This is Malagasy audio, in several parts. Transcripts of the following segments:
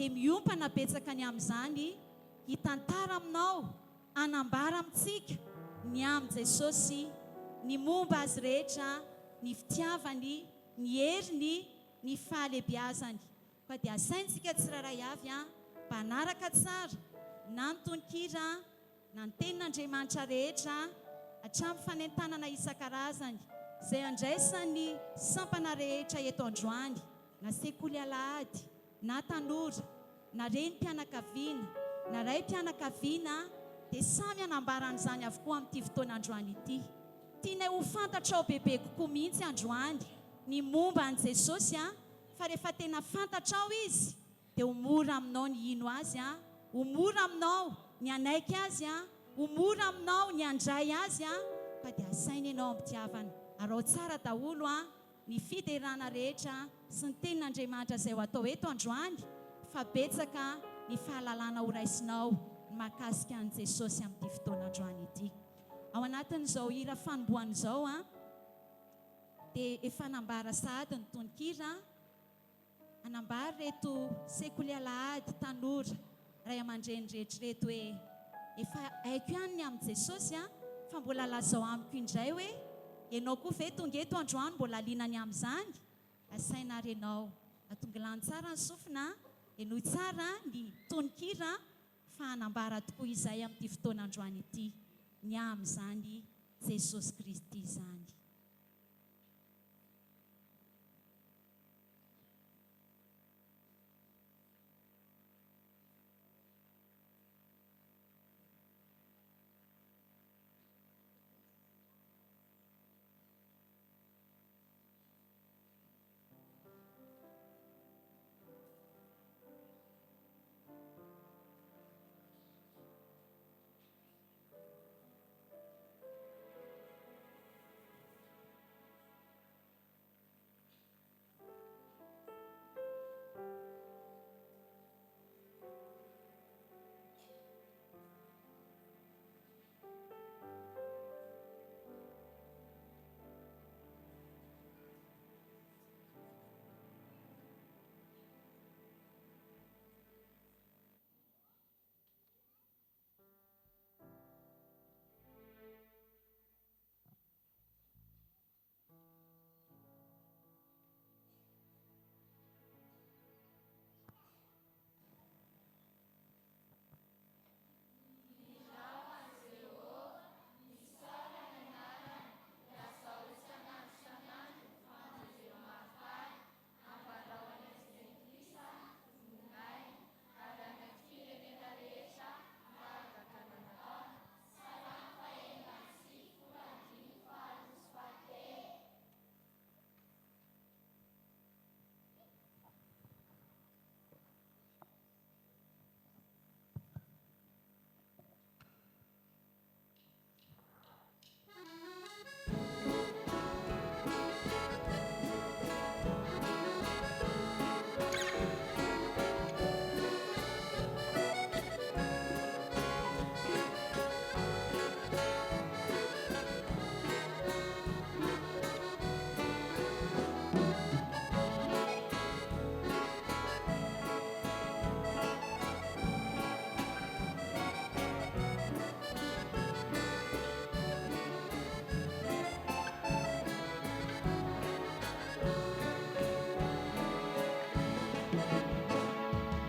dia miompana betsaka ny amin'izany hitantara aminao, hanambara amintsika ny amin'i Jesosy, ny momba Azy rehetra, ny fitiavany, ny heriny, ny fahalebiazany. Koa dia asaintsika tsirairay avy mba hanaraka tsara na ny tononkira na ny tenin'Andriamanitra rehetra hatramin'ny fanentanana isan-karazany izay andraisan'ny sampana rehetra eto androany, na sekoly alahady, na tanora, na renim-pianakaviana, na raim-pianakaviana dia samy hanambara an'izany avokoa amin'ity fotoana androany ity. Tianay ho fantatrao bebe kokoa mihitsy androany ny momba an'i Jesosy fa rehefa tena fantatrao Izy dia ho mora aminao ny hino Azy, ho mora aminao ny hanaiky Azy, ho mora aminao ny handray Azy, fa dia asaina ianao am-pitiavana. Araho tsara daholo ny fiderana rehetra sy ny tenin'Andriamanitra izay ho atao eto androany, fa betsaka ny fahalalana ho raisinao ny mahakasika an'i Jesosy amin'ity fotoana androany ity. Ao anatin'izao hira fanombohana izao dia efa nambara sahady ny tononkira. Hanambara ireto sekoly alahady tanora ray aman-dreny rehetra ireto hoe, Efa haiko ihany ny amin'i Jesosy an, fa mbola lazao amiko indray hoe, ianao koa ve tonga eto androany mbola liana ny amin'izany? Asaina ary ianao. Atongilano tsara ny sofina, henoy tsara ny tononkira fa hanambara tokoa izay amin'ity fotoana androany ity ny amin'izany Jesosy Kristy izany.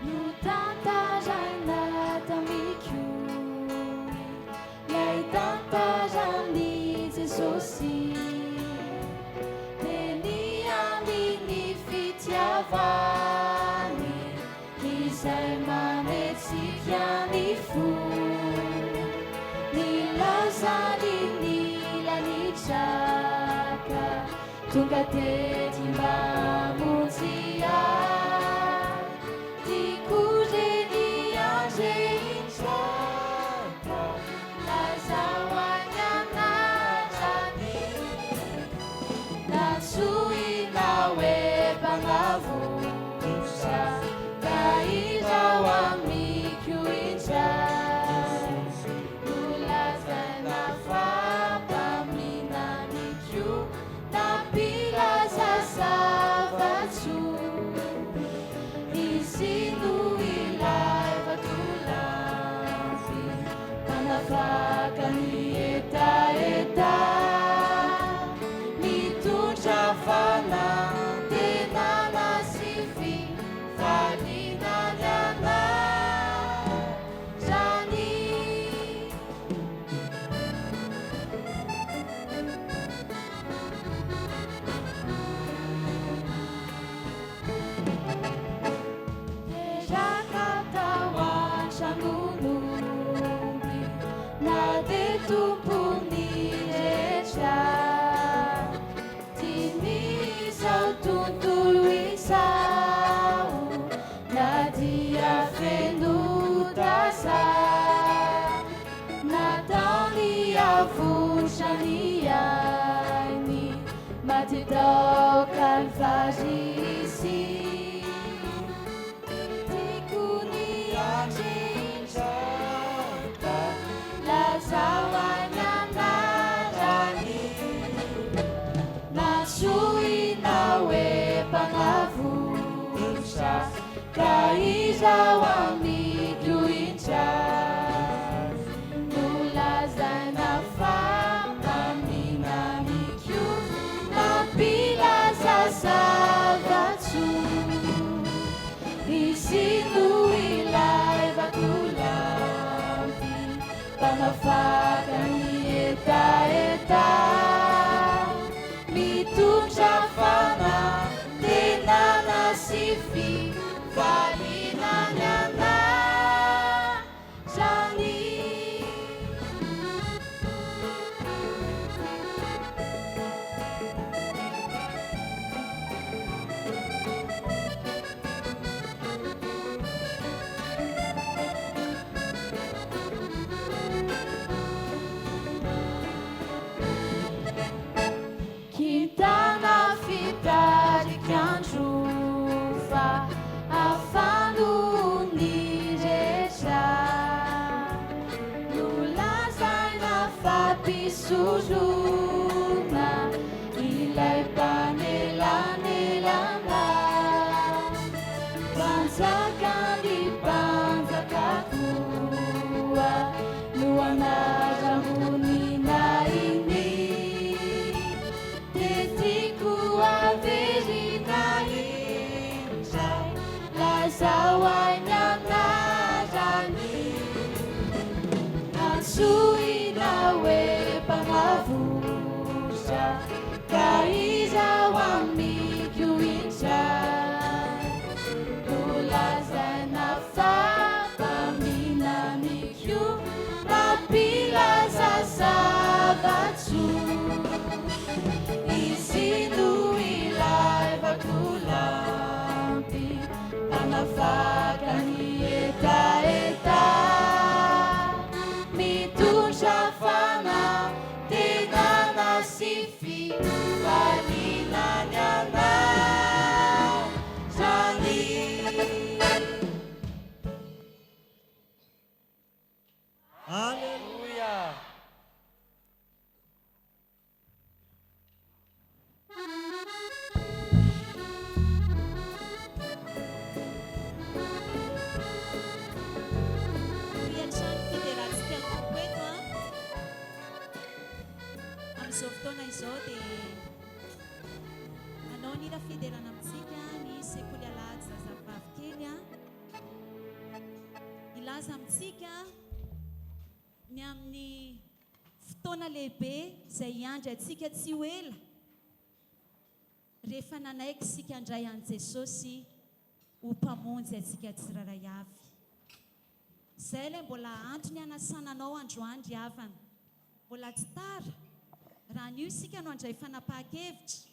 Notantaraina tamiko ilay tantaran'i Jesosy, dia ny amin'ny fitiavany izay manetsika ny fo. Nilaozany nila nitraka, tonga tety mba hamonjy ahy. Tiako re ny andry intraka, lazao any anatrany. Nantsoina hoe Mpanavotra, ka irao amiko indray. Nolazaina fa mpaminany koa, nampilaza zava-tsoa. Izy no. Kalvary Izy. Tiako ny handre indray ka lazao ahy ny anarany. Nantsoina hoe Mpanavotra ka izao amiko indray. Nolazaina fa mpaminany koa nampilaza zava-tsoa. Izy no ilay vatolampy mpanafaka ny hetaheta. Mitondra fanantenana sy fifaliana ny anarany. Kintana fitarikandro fa hafa noho ny rehetra. Nolazaina fa mpisorona ilay mpanelanelana. Mpanjaka ny mpanjaka koa no anaram-boninahiny. Dia tiako averina indray lazao ahy ny anarany. Antsoina hoe Mpanavotra ka izao amiko indray. Nolazaina fa mpaminany koa nampilaza zava-tsoa. Izy no ilay vatolampy mpanafaka ny hetaheta. Mitondra fanantenana sy fifaliana ny anarany. Alléluia. Miatrano fiderantsika ny Tompo eto a. Amin'izao fotoana izao dia hanao ny hira fiderana amintsika ny sekoly alahady zazavavy kely a. Hilaza amintsika ny amin'ny fotoana lehibe izay hiandry antsika tsy ho ela rehefa nanaiky isika handray an'i Jesosy ho mpamonjy antsika tsirairay avy. Izay ilay mbola antony hanasana anao androany ry havana. Mbola tsy tara raha anio isika no handray fanapahan-kevitra.